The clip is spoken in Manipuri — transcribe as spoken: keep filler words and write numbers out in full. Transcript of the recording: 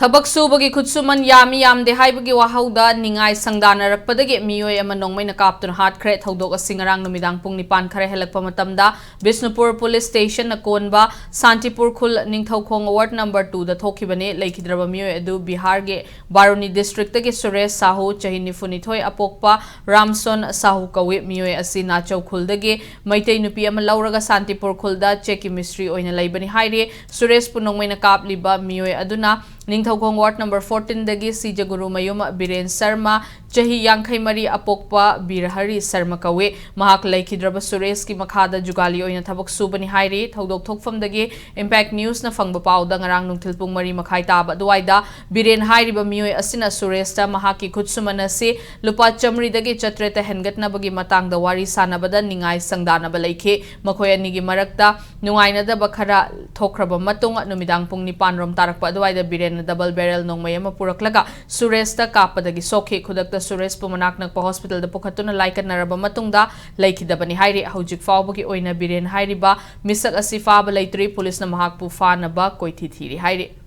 ꯊꯕꯛ ꯁꯨꯕꯒꯤ ꯈꯨꯠꯁꯨꯃꯟ ꯌꯥꯝꯃꯤ ꯌꯥꯝꯗꯦ ꯍꯥꯏꯕꯒꯤ ꯋꯥꯍꯧꯗ ꯅꯤꯡꯉꯥꯏ ꯁꯪꯗꯥꯅꯔꯛꯄꯗꯒꯤ ꯃꯤꯑꯣꯏ ꯑꯃ ꯅꯣꯡꯃꯩꯅ ꯀꯥꯞꯇꯨꯅ ꯍꯥꯠꯈ꯭ꯔꯦ꯫ ꯊꯧꯗꯣꯛ ꯑꯁꯤ ꯉꯔꯥꯡ ꯅꯨꯃꯤꯗꯥꯡ ꯄꯨꯡ ꯅꯤꯄꯥꯟ ꯈꯔ ꯍꯦꯜꯂꯛꯄ ꯃꯇꯝꯗ ꯕꯤꯁꯅꯨꯄꯨꯔ ꯄꯨꯂꯤꯁ ꯁ꯭ꯇꯦꯁꯟꯅ ꯀꯣꯟꯕ ꯁꯥꯟꯇꯤꯄꯨꯔ ꯈꯨꯜ ꯅꯤꯡꯊꯧꯈꯣꯡ ꯋꯥꯔꯗ ꯅꯝꯕꯔ ꯇꯨꯗ ꯊꯣꯛꯈꯤꯕꯅꯤ꯫ ꯂꯩꯈꯤꯗ꯭ꯔꯕ ꯃꯤꯑꯣꯏ ꯑꯗꯨ ꯕꯤꯍꯥꯔꯒꯤ ꯕꯥꯔꯨꯅꯤ ꯗꯤꯁꯇ꯭ꯔꯤꯛꯇꯒꯤ ꯁꯨꯔꯦꯁ ꯁꯥꯍꯨ, ꯆꯍꯤ ꯅꯤꯐꯨꯅꯤꯊꯣꯏ, ꯑꯄꯣꯛꯄ ꯔꯥꯝꯁꯣꯟ ꯁꯥꯍꯨ ꯀꯧꯏ꯫ ꯃꯤꯑꯣꯏ ꯑꯁꯤ ꯅꯥꯆꯧ ꯈꯨꯜꯗꯒꯤ ꯃꯩꯇꯩ ꯅꯨꯄꯤ ꯑꯃ ꯂꯧꯔꯒ ꯁꯥꯟꯇꯤꯄꯨꯔ ꯈꯨꯜꯗ ꯆꯦꯛꯀꯤ ꯃꯤꯁꯇ꯭ꯔꯤ ꯑꯣꯏꯅ ꯂꯩꯕꯅꯤ ꯍꯥꯏꯔꯤ꯫ ꯁꯨꯔꯦꯁꯄꯨ ꯅꯣꯡꯃꯩꯅ ꯀꯥꯞꯂꯤꯕ ꯃꯤꯑꯣꯏ ꯑꯗꯨꯅ ꯅꯤꯡꯊꯧꯈꯣꯡ ꯋꯥꯔꯗ ꯅꯝꯕꯔ ꯐꯣꯔꯇꯤꯟꯗꯒꯤ ꯁꯤꯖꯒꯨꯔꯨꯃꯌꯨꯝ ꯕꯤꯔꯦꯟ ꯁꯔꯃ, ꯆꯍꯤ ꯌꯥꯡꯈꯩ ꯃꯔꯤ, ꯑꯄꯣꯛꯄ ꯕꯤꯔꯍꯔꯤ ꯁꯔꯃ ꯀꯧꯏ꯫ ꯃꯍꯥꯛ ꯂꯩꯈꯤꯗ꯭ꯔꯕ ꯁꯨꯔꯦꯁꯀꯤ ꯃꯈꯥꯗ ꯖꯨꯒꯥꯂꯤ ꯑꯣꯏꯅ ꯊꯕꯛ ꯁꯨꯕꯅꯤ ꯍꯥꯏꯔꯤ꯫ ꯊꯧꯗꯣꯛ ꯊꯣꯛꯐꯝꯗꯒꯤ ꯏꯝꯄꯦꯛ ꯅ꯭ꯌꯨꯁꯅ ꯐꯪꯕ ꯄꯥꯎꯗ ꯉꯔꯥꯡ ꯅꯨꯡꯊꯤꯜ ꯄꯨꯡ ꯃꯔꯤ ꯃꯈꯥꯏ ꯇꯥꯕ ꯑꯗꯨꯋꯥꯏꯗ ꯕꯤꯔꯦꯟ ꯍꯥꯏꯔꯤꯕ ꯃꯤꯑꯣꯏ ꯑꯁꯤꯅ ꯁꯨꯔꯦꯁꯇ ꯃꯍꯥꯛꯀꯤ ꯈꯨꯠꯁꯨꯃꯟ ꯑꯁꯤ ꯂꯨꯄꯥ ꯆꯥꯃꯔꯤꯗꯒꯤ ꯆꯥꯇ꯭ꯔꯦꯠꯇ ꯍꯦꯟꯒꯠꯅꯕꯒꯤ ꯃꯇꯥꯡꯗ ꯋꯥꯔꯤ ꯁꯥꯅꯕꯗ ꯅꯤꯡꯉꯥꯏ ꯁꯪꯗꯥꯅꯕ ꯂꯩꯈꯤ꯫ ꯃꯈꯣꯏ ꯑꯅꯤꯒꯤ ꯃꯔꯛꯇ ꯅꯨꯡꯉꯥꯏꯅꯗꯕ ꯈꯔ ꯊꯣꯛꯈ꯭ꯔꯕ ꯃꯇꯨꯡ ꯅꯨꯃꯤꯗꯥꯡ ꯄꯨꯡ ꯅꯤꯄꯥꯟ ꯔꯣꯝ ꯇꯥꯔꯛꯄ ꯑꯗꯨꯋꯥꯏꯗ ꯕꯤꯔꯦꯟꯅ ꯗꯕꯜ ꯕꯦꯔꯦꯜ ꯅꯣꯡꯃꯩ ꯑꯃ ꯄꯨꯔꯛꯂꯒ ꯁꯨꯔꯦꯁꯇ ꯀꯥꯞꯄꯗꯒꯤ ꯁꯣꯛꯈꯤ꯫ ꯈꯨꯗꯛꯇ ꯁꯨꯔꯦꯁꯄꯨ ꯃꯅꯥꯛ ꯅꯛꯄ ꯍꯣꯁꯄꯤꯇꯥꯜꯗ ꯄꯨꯈꯠꯇꯨꯅ ꯂꯥꯏꯀꯠꯅꯔꯕ ꯃꯇꯨꯡꯗ ꯂꯩꯈꯤꯗꯕꯅꯤ ꯍꯥꯏꯔꯤ꯫ ꯍꯧꯖꯤꯛ ꯐꯥꯎꯕꯒꯤ ꯑꯣꯏꯅ ꯕꯤꯔꯦꯟ ꯍꯥꯏꯔꯤꯕ ꯃꯤꯁꯛ ꯑꯁꯤ ꯐꯥꯕ ꯂꯩꯇ꯭ꯔꯤ꯫ ꯄꯨꯂꯤꯁꯅ ꯃꯍꯥꯛꯄꯨ ꯐꯥꯅꯕ ꯀꯣꯏꯊꯤ ꯊꯤꯔꯤ ꯍꯥꯏꯔꯤ꯫